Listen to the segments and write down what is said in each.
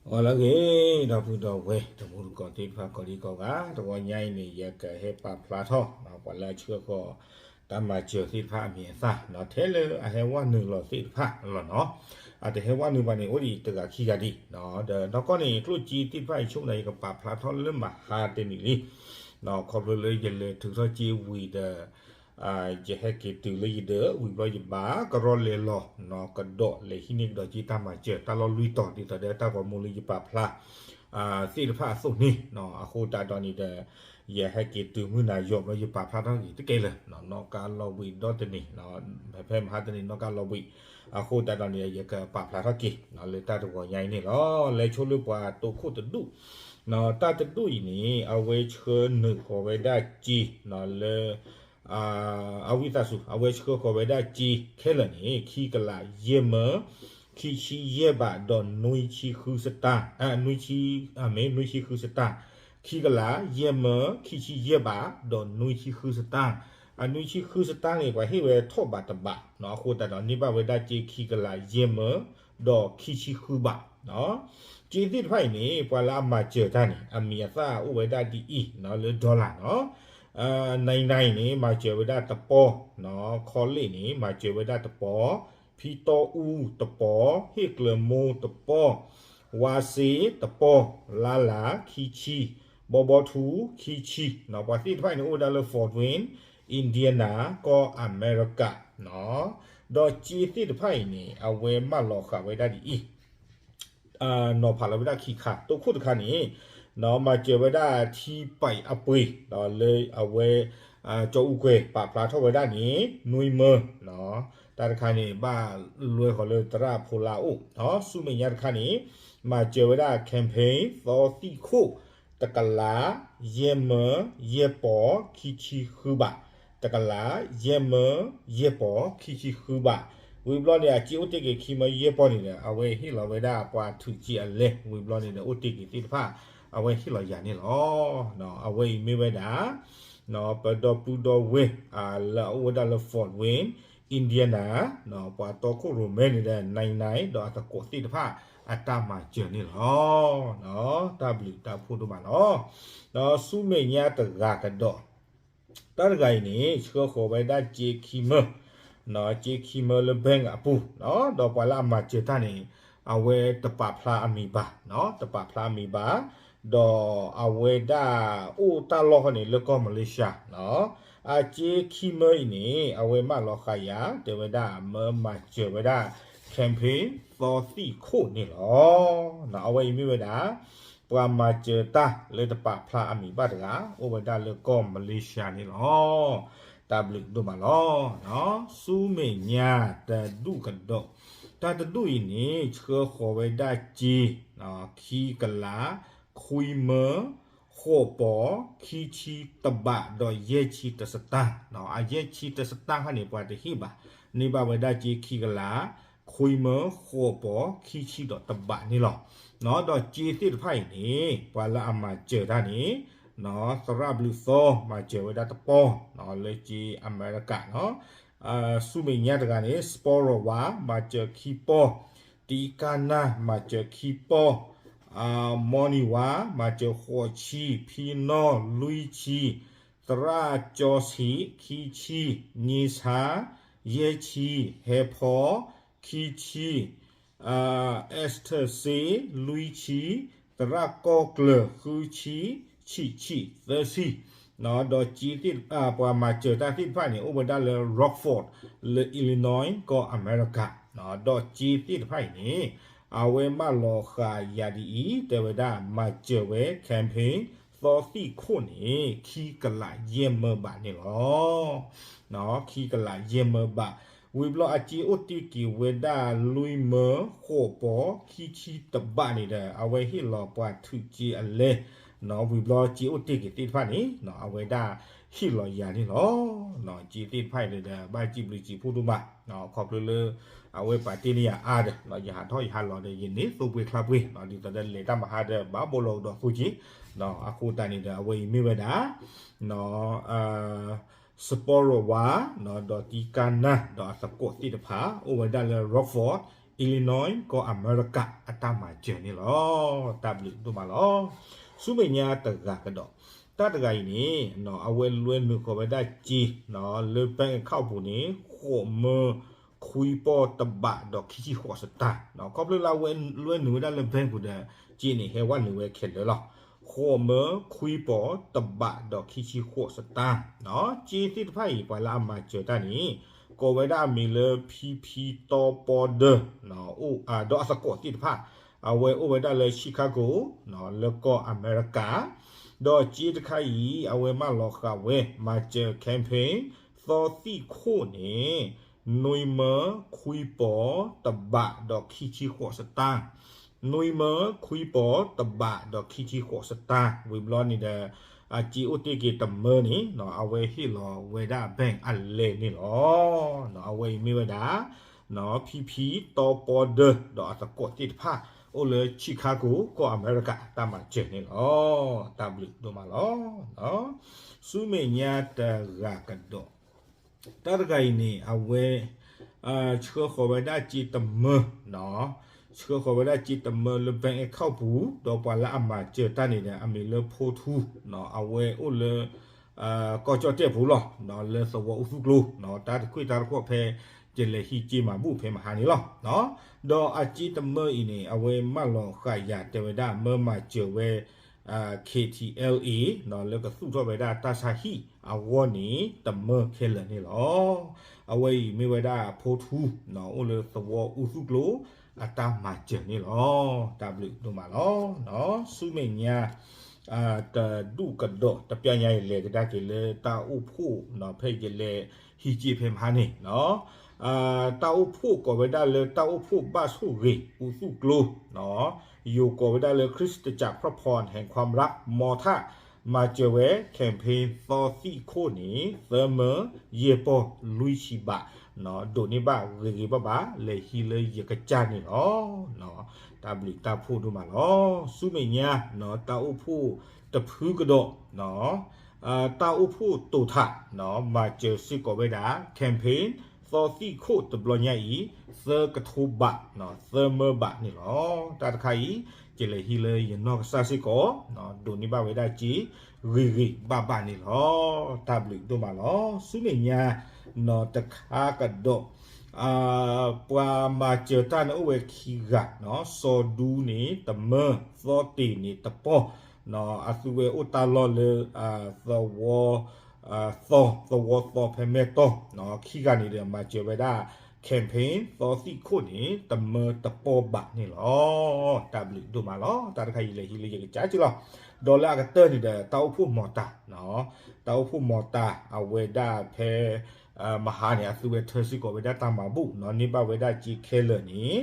အိၣ်လၢအဂ့ၤ ဒီပုၢ်ဒီဝဲၢ် တံၤသကိးသ့ၣ်တဖၣ် ကိးဒံကိးဂၤ တဂီၤညါအံၤန့ၣ် ယကဟဲပာ်ဖျါထီၣ် ပှၤလၢအဆှၢဃီၤ တၢ်မၤစၢၤသ့ၣ်တဖၣ်အမံၤအသၣ် ထဲလၢအဟဲဝဲနုာ်လီၤသ့ၣ်တဖၣ်လီၤနီၤ. အတဟဲဝဲနုာ်ဘၣ်န့ၣ် အိၣ်ဒံးတဂၤခံဂၤဒံး ဒီးနီၢ်ကီၢ်န့ၣ် ကျိၣ်စ့သ့ၣ်တဖၣ်အံၤ ဆိကမိၣ်ဒီး ယကပာ်ဖျါထီၣ်လၢမဟါတနံၤလံ ခီဖျိလၢယလဲၤထုးထီၣ်စ့ဝံၤဒီး ယဟဲက့ၤတုၤလၢယဒၢး ဝံၤဘျီယဘၣ်ကရီလဲၤလီၤ ကဒီးလဲၤဟံးန့ၢ်ကဒီးက့ၤတၢ်မၤစၢၤ တၢ်လီၢ်လွံၢ်တီၤ ဒ်သိးဒီးတၢ်ဂီၤမူလၢယပာ်ဖျါ သ့ၣ်တဖၣ်အသိးန့ၣ် အဃိသတးဒီးန့ၣ်ဒီး ယဟဲက့ၤတုၤမုၢ်နၤယီၤဘျီယပာ်ဖျါထီၣ်က့ၤတကဲလၢာ် နီၢ်ကါလီၤဘှံးဒီတနံၤ ဖဲမဟါတနံၤ နီၢ်ကါလီၤဘှံး အဃိသတးဒီးန့ၣ် ယကပာ်ဖျါထီၣ်က့ၤ လၢတၢ်တဂီၤညါအံၤန့ၣ်လီၤ. လဲၤဆိလၢပှၤတိခိၣ်တဒူၣ် တၢ်တဒူၣ်အံၤန့ၣ် အဝဲဆှၢနုာ်ဃီၤဝဲဒၣ်စ့ လၢ အဝံသးစူၤ အဝဲဆှၢဃီၤဝဲဒၣ်စ့ခဲလၢာ်န့ၣ် ခံကလးယဲၢ်မၢ ခံဆံယဲၢ်ဘး ဒီးနွံဆံဃုစတၢ် နွံဆံ မ့ၢ်နွံဆံဃုစတၢ် ခံကလးယဲၢ်မၢ ခံဆံယဲၢ်ဘး ဒီးနွံဆံဃုစတၢ် အနွံဆံဃုစတၢ်န့ၣ် ပှၤဟ့ၣ်ဝဲထီၣ်ဘးတဘး အဃိသတးဒီးန့ၢ်ဘၣ်ဝဲဒၣ်စ့ခံကလးယဲၢ်မၢ ဒီးခံဆံဃုဘး စ့သ့ၣ်တဖၣ်အံၤန့ၣ် ပှၤလၢအမၤစၢၤတၢ်န့ၣ် အမံၤအသၣ်အိၣ်ဝဲဒၣ်ဒ်အံၤ လၢ dollar နီၤ နံၣ်နံၣ်န့ၣ် မၤစၢၤဝဲဒၣ်တပီၢ် ခီလ့ၣ်န့ၣ် မၤစၢၤဝဲဒၣ်တပီၢ် ဖံတီအူတပီၢ် ဟ့ၣ်ကျၢၤမိၢ်တပီၢ် ဝါစ့တပီၢ် လါလၤခံဆံ ဘီဘီထူခံဆံ ပှၤသ့ၣ်တဖၣ်အံၤန့ၣ် အိၣ်ဝဲဒၣ်လၢ Fort Wayne Indiana ကီၢ်အမဲရကၤ ဒီးစ့သ့ၣ်တဖၣ်အံၤန့ၣ် အဝဲမၢလီၤဃာ်ဝဲဒၣ်ဒ်အံၤ နီၤဖးလီၤဝဲဒၣ်ခံခါ တိခိၣ်တခါန့ၣ် မၤစၢၤဝဲဒၣ်ထံပံးအပှ့ၤ လၢအဝဲ ကၠီအူကွဲၤ ပာ်ဖျါထီၣ်ဝဲဒၣ်န့ၣ် နွံမၢ တၢ်တခါန့ၣ် ဘၣ်လွဲဃီၤလၢသရၣ်ဖိလါအိၣ် ဆူမဲာ်ညါတခါန့ၣ် မၤစၢၤဝဲဒၣ် campaign သီသံၣ်ခိၣ် တကလး ယဲၢ်မၢ ယဲၢ်ပီၢ် ခံဆံဃုဘး တကလး ယဲၢ်မၢ ယဲၢ်ပီၢ် ခံဆံဃုဘး ဝံၤဘျီန့ၣ် အစ့အိၣ်တ့ၢ်က့ၤခံမၢယဲၢ်ပီၢ်န့ၣ်ဒီး အဝဲဟ့ၣ်လီၤဝဲဒၣ်ပှၤထုးစ့အလဲ ဝံၤဘျီန့ၣ်ဒီး အိၣ်တ့ၢ်က့ၤသ့ၣ်တဖၣ် အဝဲဟ့ၣ်လီၤယၤန့ၣ်လီၤ. အဝဲအံၤမ့ၢ်ဝဲဒၣ် ပဒီပုၢ်ဒီဝဲၢ် လၢအအိၣ်ဝဲဒၣ်လၢ Fort Wayne Indiana ပှၤတီခိၣ်ရိၣ်မဲန့ၣ်ဒီး နံၣ်နံၣ် ဒီးအသကိးသ့ၣ်တဖၣ် အတၢ်မၤစၢၤန့ၣ်လီၤ. တၢ်ဘျုးတၢ်ဖှိၣ်ဒိၣ်မးလီၤ. ဒီးဆူမဲာ်ညါတဂၤကဒီး တၢ်တဂၤအံၤန့ၣ် ဆှၢဃီၤဝဲဒၣ်စ့ခံမၢ စ့ခံမၢလၢ bank အပူၤ ဒီးပှၤလၢအမၤစၢၤတၢ်န့ၣ် အဝဲတပာ်ဖျါအမံၤဘၣ် တပာ်ဖျါအမံၤဘၣ် ဒီးအဝဲဒၣ်အိၣ်တၢ်လီၢ်ဃီန့ၣ် လၢကီၢ်မလ့ၡါ အစ့ခံမၢအံၤန့ၣ် အဝဲမၢလီၤဃာ်ယၤ တဲဝဲဒၣ်မၢမၤစၢၤဝဲဒၣ် campaign သီသံၣ်ခိၣ်န့ၣ်လီၤ. အဝဲအံၤမ့ၢ်ဝဲဒၣ် ပှၤမၤစၢၤတၢ်လၢတပာ်ဖျါအမံၤဘၣ်တဂၤ အိၣ်ဝဲဒၣ်လၢကီၢ်မလ့ၡါန့ၣ်လီၤ. တၢ်ဘျုးဒိၣ်မးလီၤ. ဆူမဲာ်ညါတဒူၣ်ကဒီး တၢ်တဒူၣ်အံၤန့ၣ် ဆှၢဃီၤဝဲဒၣ်စ့ ခံကလး ခွံမၢ ဃိးပီၢ် ခံဆံတဘး ဒီးယဲၢ်ဆံတစတၢ် အယဲၢ်ဆံတစတၢ်ခါန့ၣ် ပှၤတဟ့ၣ်ဘၣ် န့ၢ်ဘၣ်ဝဲဒၣ်စ့ခံကလး ခွံမၢ ဃိးပီၢ် ခံဆံဒီးတဘးန့ၣ်လီၤ. ဒီးစ့သ့ၣ်တဖၣ်အံၤန့ၣ် ပှၤလၢအမၤစၢၤတၢ်န့ၣ် သရၣ်ဘျုးသီ မၤစၢၤဝဲဒၣ်တပီၢ် လၢစ့အမဲရကၤ ဆူမဲာ်ညါတဂၤန့ၣ် စပီရီၤဝါ မၤစၢၤခံပီၢ်, တံကါနၢ် မၤစၢၤခံပီၢ်, မီနံၤဝါ မၤစၢၤဃိးဆံ, ဖံနီၢ် လွံၢ်ဆံ, သရၣ်ကၠီဆံး ခံဆံ, ည့ဆါ ယဲၢ်ဆံ, ဟဲဖီ ခံဆံ Esther စ့ လွံၢ်ဆံ, သရၣ်ကီၢ်ကျၢၤ ဃုဆံ, ဆံးဆံး သၢဆံ, ဒီးစ့သ့ၣ် ပှၤမၤစၢၤတၢ်သ့ၣ်တဖၣ်န့ၣ် အိၣ်ဝဲဒၣ်လၢ Rockford လၢ Illinois ကီၢ်အမဲရကၤ, ဒီးစ့သ့ၣ်တဖၣ်အံၤန့ၣ် အဝဲမၢလီၤဃာ်ယၤဒ်အံၤ တဲဝဲဒၣ် မၤစၢၤဝဲ campaign သီသံၣ်ခိၣ်န့ၣ် ခံကလးယဲၢ်မၢဘးန့ၣ်လီၤ. ခံကလးယဲၢ်မၢဘး, ဝံၤဘျီအစ့အိၣ်တ့ၢ်က့ၤဝဲဒၣ် လွံၢ်မၢ ဃိးပီၢ် ခံဆံတဘးန့ၣ်ဒီး အဝဲဟ့ၣ်လီၤပှၤထုးစ့အလဲ, ဝံၤဘျီစ့အိၣ်တ့ၢ်က့ၤသ့ၣ်တဖၣ်န့ၣ် အဝဲဒၣ်ဟ့ၣ်လီၤယၤန့ၣ်လီၤ. စ့သ့ၣ်တဖၣ်အံၤဒီး ဘၣ်စံးဘျုးစံးဖှိၣ်ဒိၣ်မး, ခီဖျိလၢ အဝဲပာ်တ့ၢ်န့ၢ်ယၤအါဒီး ယဟးထီၣ်ယဟးလီၤဒီး ယန့ၢ်သိပှ့ၤချါပှ့ၤ ဒ်သိးဒီးလဲၤတၢ်မဟါဒီး ဘၣ်ဘိလီၤကဒီးသိက့ၤ, အဃိသတးန့ၣ်ဒီး အဝဲအံၤမ့ၢ်ဝဲဒၣ် စပီရီၤဝါ ဒီးတံကါနၢ် ဒီးအသကိးသ့ၣ်တဖၣ် အိၣ်ဝဲဒၣ်လၢ Rockford Illinois ကီၢ်အမဲရကၤအတၢ်မၤစၢၤန့ၣ်လီၤ. တၢ်ဘျုးဒိၣ်မးလီၤ. ဆူမဲာ်ညါတဂၤကဒီး, တၢ်တဂၤအံၤန့ၣ် အဝဲလွဲနုာ်ဃီၤဝဲဒၣ်စ့ လၢ bank account ပူၤန့ၣ် ဃိးမၢ ခွံပီၢ်တဘးဒီးခံဆံဃိးစတၢ်, ခီဖျိလၢအဝဲလွဲနုာ်ဝဲဒၣ်လၢ bank ပူၤဒီး စ့န့ၣ်ဟဲဝဲနုာ်ဝဲခဲလၢာ်လီၤ. ဃိးမၢ ခွံပီၢ်တဘးဒီးခံဆံဃိးစတၢ်, စ့သ့ၣ်တဖၣ်အံၤ ပှၤလၢအမၤစၢၤတၢ်န့ၣ် ကိးဝဲဒၣ်အမံၤလၢ ဖံဖံတီပီဒၢ ဒီးအသကိးသ့ၣ်တဖၣ်, အဝဲအိၣ်ဝဲဒၣ်လၢ Chicago လၢကီၢ်အမဲရကၤ, ဒီးစ့တခါအံၤ အဝဲမၢလီၤဃာ်ဝဲ မၤစၢၤ campaign သီသံၣ်ခိၣ်န့ၣ် နွံမၢ ခွံပီၢ်တဘးဒီးခံဆံဃိးစတၢ်, နွံမၢ ခွံပီၢ်တဘးဒီးခံဆံဃိးစတၢ်, ဝံၤဘျီန့ၣ်ဒီး အစ့အိၣ်တ့ၢ်က့ၤတမၢန့ၣ် အဝဲဟ့ၣ်လီၤဝဲဒၣ် bank အလဲၢ်န့ၣ်လီၤ. အဝဲအံၤမ့ၢ်ဝဲဒၣ် ဖံဖံတီပီဒၢ ဒီးအသကိးသ့ၣ်တဖၣ် အိၣ်လၢ Chicago ကီၢ်အမဲရကၤ တၢ်မၤစၢၤန့ၣ်လီၤ. တၢ်ဘျုးဒိၣ်မးလီၤ. ဆူမဲာ်ညါတဂၤကဒီး, တၢ်တဂၤအံၤန့ၣ် အဝဲ ဆှၢဃီၤဝဲဒၣ်စ့တမၢ, ဆှၢဃီၤဝဲဒၣ်စ့တမၢလၢ bank account ပူၤ, ဒီးပှၤလၢအမၤစၢၤတၢ်န့ၣ်ဒီး အမံၤလၢ ဖိထူ, အဝဲအိၣ်လၢ ကီၢ်ကၠီၣ်တဲၣ်ပူၤလီၤ, လၢသဝီအူသူၣ်ကျိ, တၢ်တခွံၣ်တၢ်တဃီၣ်ဖဲ ယလဲၤဟံးစ့မၤဘူၣ်ဖဲမဟါန့ၣ်လီၤ. ဒီးအစ့တမၢအံၤန့ၣ် အဝဲမၢလီၤဃာ်ယၤတဲဝဲဒၣ် မၢမၤစၢၤဝဲ KTLA လၢကသူၣ်ထီၣ်ဝဲဒၣ်တၢ်ဆါဟံၣ်အဂီၢ်န့ၣ် တမၢခဲလၢာ်န့ၣ်လီၤ. အဝဲအံၤမ့ၢ်ဝဲဒၣ်ဖိထူ, အိၣ်လၢသဝီအူသူၣ်ကျိ အတၢ်မၤစၢၤန့ၣ်လီၤ. တၢ်ဘျုးဒိၣ်မးလီၤ. ဆူမဲာ်ညါ တဒူၣ်ကဒီး တပျၢ်ညါအံၤ လဲၤကဒါက့ၤလၢတၢ်အိၣ်ဖှိၣ် ဖဲယလဲၤဟံးစ့ဖဲမဟါန့ၣ်, တၢ်အိၣ်ဖှိၣ်ကိးဝဲဒၣ်လၢတၢ်အိၣ်ဖှိၣ်ဘၣ်ဆိၣ်ဂ့ၤအူသူၣ်ကျိ, ယိၤကိးဝဲဒၣ်လၢ ခရစ်စတၢ် ဖရၣ်ဖီၣ် ဟဲၣ်ခွါရၣ် မီထၣ် မၤစၢၤဝဲ campaign သီသံၣ်ခိၣ်န့ၣ် သၢမၢယဲၢ်ပီၢ်လွံၢ်ဆံဘး, ဒိးန့ၢ်ဘၣ်ဂ့ၤဂ့ၤဘၣ်ဘၣ် လဲၤဟံးလၢယကစၢ်န့ၣ်လီၤ. တၢ်ဘျုးတၢ်ဖှိၣ်ဒိၣ်မးလီၤ. ဆူမဲာ်ညါ တၢ်အိၣ်ဖှိၣ်တဖုကဒီး, တၢ်အိၣ်ဖှိၣ်တိာ်ထး မၤစၢၤစ့ၢ်ကီးဝဲဒၣ် campaign သီသံၣ်ခိၣ်တဘျီညါအံၤ သၢကထိဘး, သၢမၢဘးန့ၣ်လီၤ. တၢ်တခါအံၤ ယလဲၤဟံးလၢယနီၢ်ကစၢ်စ့ၢ်ကီး, ဒိးန့ၢ်ဘၣ်ဝဲဒၣ်စ့ ဂ့ၤဂ့ၤဘၣ်ဘၣ်န့ၣ်လီၤ. တၢ်ဘျုးဒိၣ်မးလီၤ. ဆူမဲာ်ညါ တခါကဒီး ပှၤမၤစၢၤတၢ်န့ၣ်အိၣ်ဝဲခံဂၤ, စီၤဒူန့ၣ်တမၢ, သီတ့ၢ်န့ၣ်တပီၢ်, အသုဝဲအိၣ်တၢ်လီၢ်လၢ သဝီ သီ, သဝီသီဖဲမဲၢ်တီၢ်, ခံဂၤန့ၣ်ဒီးမၤစၢၤဝဲဒၣ် campaign သီသံၣ်ခိၣ်န့ၣ် တမၢတပီၢ်ဘးန့ၣ်လီၤ. တၢ်ဘျုးဒိၣ်မးလီၤ. တၢ်တခါအံၤလဲၤဟံးလၢယကစၢ်က့လီၤ. ဒီးလၢအကတၢၢ်န့ၣ်ဒီး တၢ်အိၣ်ဖှိၣ်မီၤတၢ်, တၢ်အိၣ်ဖှိၣ်မီၤတၢ် အဝဲဒၣ်ဖဲ မဟါန့ၣ် အသုဝဲထၢစ့ၢ်ကီးဝဲဒၣ်တၢ်မၤဘူၣ်, န့ၢ်ဘၣ်ဝဲဒၣ်စ့ခဲလၢာ်န့ၣ်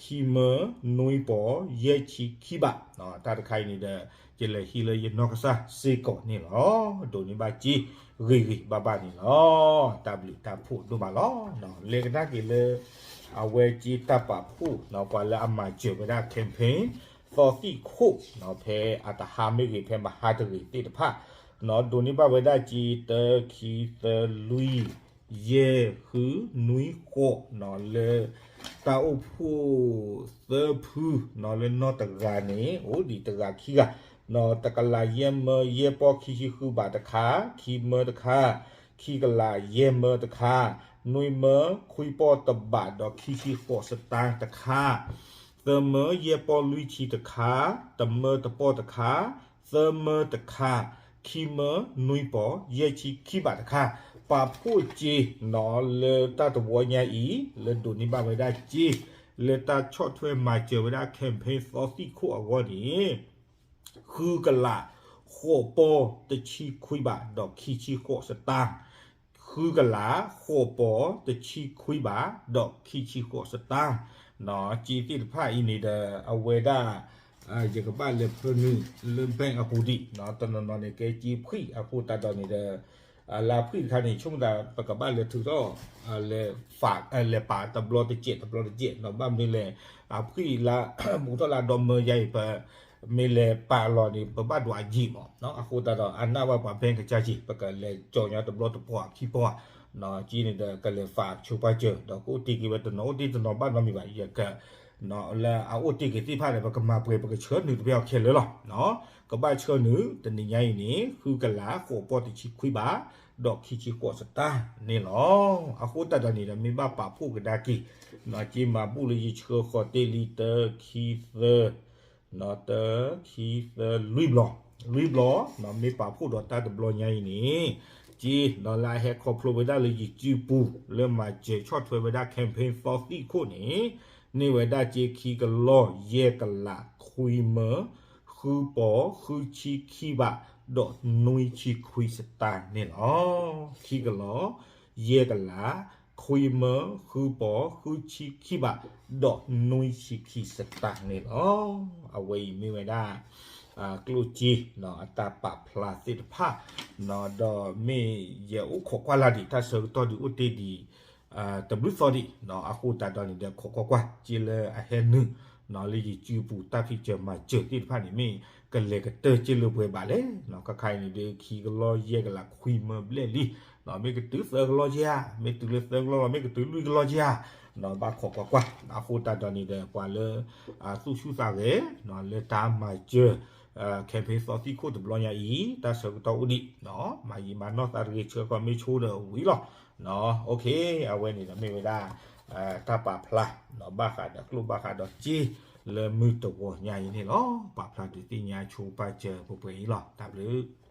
ခံမၢနွံပီၢ်ယဲၢ်ဆံခံဘး, တၢ်တခါအံၤန့ၣ်ဒီး ယလဲၤဟံးလၢယနီၢ်ကစၢ်စ့ၢ်ကီးန့ၣ်လီၤ. ဒိးန့ၢ်ဘၣ်စ့ဂ့ၤဂ့ၤဘၣ်ဘၣ်န့ၣ်လီၤ. တၢ်ဘျုးတၢ်ဖှိၣ်ဒိၣ်မးလီၤ. လဲၤကဒါက့ၤလၢ အဝဲစ့တၢ်ပာ်ဖှိၣ် ပှၤလၢအမၤစၢၤဝဲဒၣ် campaign သီသံၣ်ခိၣ် ဖဲအတဟါမ့ၢ်ဂ့ၤ ဖဲမဟါတဂ့ၤသ့ၣ်တဖၣ် ဒိးန့ၢ်ဘၣ်ဝဲဒၣ်စ့ တၢ ခံ သၢ လွံၢ် ယဲၢ် ဃု နွံ ဃိး လၢ တၢ်အိၣ်ဖှိၣ်သၢဖု လၢနီၢ်တဂၤန့ၣ် အိၣ်ဒံးတဂၤခံဂၤ, တကလးယဲၢ်မၢယဲၢ်ပီၢ်ခံဆံဃုဘးတခါ, ခံမၢတခါ, ခံကလးယဲၢ်မၢတခါ, နွံမၢခွံပီၢ်တဘးဒီးခံဆံဃိးစတၢ်တခါ, သၢမၢယဲၢ်ပီၢ်လွံၢ်ဆံတခါ, တမၢတပီၢ်တခါ, သၢမၢတခါ, ခံမၢနွံပီၢ်ယဲၢ်ဆံခံဘးတခါ, ပာ်ဖှိၣ်စ့ လၢတၢ်တဝီညါအံၤ လၢဒိးန့ၢ်ဘၣ်ဝဲဒၣ်စ့ လၢတၢ်ဆီၣ်ထွဲမၤစၢၤဝဲဒၣ် campaign သီသံၣ်ခိၣ်အဂီၢ်န့ၣ် ဃုကလး ဃိးပီၢ်တဆံခွံဘး ဒီးခံဆံဃိးစတၢ်, ဃုကလး ဃိးပီၢ်တဆံခွံဘး ဒီးခံဆံဃိးစတၢ်, စ့သ့ၣ်တဖၣ်အံၤန့ၣ်ဒီး အဝဲဒၣ် ယကဘၣ်လဲၤဖၢနုာ်လၢ bank အပူၤဒံး, တနီၤနီၤန့ၣ် ကဲစ့ဖှံၣ်အဃိသတးဒီးန့ၣ်ဒီး လၢဖှံၣ်တခါန့ၣ် ဆိကမိၣ်သး ပကဘၣ်လဲၤထုးထီၣ် လဲၤပာ်တဘျီတစဲး တဘျီတစဲး ဘၣ်မနုၤလဲၣ် အဖှံၣ်လၢ ဘူးထီၣ်လၢဒီမၢယါအံၤ ပမ့ၢ်လဲၤပာ်လီၤန့ၣ် ပဘၣ်ဒွးအယံာ်မး, အဃိသတးဒီး အနၢ်ဝဲပှၤ bank ကစၢ်က့ ပကလဲၤကၠီၤညါတဘျီတပီၢ်ခံပီၢ် က့န့ၣ်ဒီးကလဲၤ ฝาก ဆိပာ်စၢၤ ဒီးကအိၣ်တ့ၢ်က့ၤဝဲတနီၤ အိၣ်တ့ၢ်တနီၤဘၣ်နီတမံၤဘၣ် ယက လၢအအိၣ်တ့ၢ်က့ၤသ့ၣ်တဖၣ်န့ၣ် ပကမၤပှဲၤ ပကဆှၢနုာ်တဖဲအီၤခဲလၢာ်လီၤ. ကဘၣ်ဆှၢနုာ် တနံၤညါအံၤန့ၣ် ဃုကလး ဃိးပီၢ်တဆံခွံဘး ဒီးခံဆံဃိးစတၢ်န့ၣ်လီၤ. အဃိသတးဒီးန့ၣ်ဒီး မ့ၢ်ဘၣ်ပာ်ဖှိၣ်ကဒါက့ၤ က့မၤဘူၣ်လၢယဆှၢဃီၤတ့ၢ်လံ တၢ ခံ သၢ တၢ ခံ သၢ လွံၢ်ဘျီ, လွံၢ်ဘျီ, မ့ၢ်ပာ်ဖှိၣ်ဒီးတၢ်တဘျီညါအံၤန့ၣ် က့ဒီးလၢအဟဲခီဖျိဝဲဒၣ်လၢယစုပူၤ လၢမၤစၢၤဆီၣ်ထွဲဝဲဒၣ် campaign သီသံၣ်ခိၣ်န့ၣ် န့ၢ်ဝဲဒၣ်က့ ခံကလီၢ် ယဲၢ်ကလး ခွံမၢ ဃုပီၢ် ဃုဆံခံဘး ဒီးနွံဆံခွံစတၢ်န့ၣ်လီၤ. ခံကလီၢ် ယဲၢ်ကလး ခွံမၢ ဃုပီၢ် ဃုဆံခံဘး ဒီးနွံဆံခံစတၢ်န့ၣ်လီၤ. အဝဲအံၤမ့ၢ်ဝဲဒၣ် ကျိၣ်စ့ အတၢ်ပာ်ဖျါသ့ၣ်တဖၣ် ဒီးမ့ၢ်ယအိၣ်ခိးကွၢ်လၢ်ဒံး တၢ်ဆၢကတီၢ်ဒံးအိၣ်တ့ၢ်ဒံး တဘျုးသီဒံး အဃိသတးဒီးန့ၣ်ဒီး ခိးကွၢ်ကွၢ် က့လၢအဟဲနုာ် လၢယစုပူၤတၢ်ဖံးစၢၤမၤစၢၤသ့ၣ်တဖၣ်န့ၣ် မ့ၢ်ကလဲၤကတၢၢ်က့လၢပှဲၤဘးလဲၣ်. ခါခါအံၤန့ၣ်ဒီး ခံကလီၢ်ယဲၢ်ကလး ခွံမၢဘျဲၣ်လံ မ့ၢ်ကတုၤသၢကလီၢ်ယဲၢ်ဧါ, မ့ၢ်တုၤလၢသၢကလီၢ်လီၤ မ့ၢ်ကတုၤလွံၢ်ကလီၢ်ယဲၢ်ဧါ, ဘၣ်ခိးကွၢ်ကွၢ်. အဃိသတးဒီးန့ၣ်ဒီး ပှၤလၢ သူၣ်ဆူၣ်သးဂဲၤ လၢတၢ်မၤစၢၤ campaign သီသံၣ်ခိၣ်တဘျီညါအံၤ တၢ်ဆၢကတီၢ်အိၣ်ဒံး မၤယံာ်မၤနီၢ်သးတဂ့ၤ ဆှၢဃီၤမ့ၢ်ဆိဒီးဝံၤလီၤ. အဝဲန့ၣ်ဒီးမ့ၢ်ဝဲဒၣ် တၢ်ပာ်ဖျါ ဘၣ်ဃးဒီးကျိၣ်ဘၣ်ဃးဒီးစ့ လၢမုၢ်တဂီၤညါအံၤန့ၣ်လီၤ. ပာ်ဖျါဒုးသ့ၣ်ညါဆိပာ်စၢၤပှဲၤပှဲၤအံၤလီၤ. တၢ်ဘျုး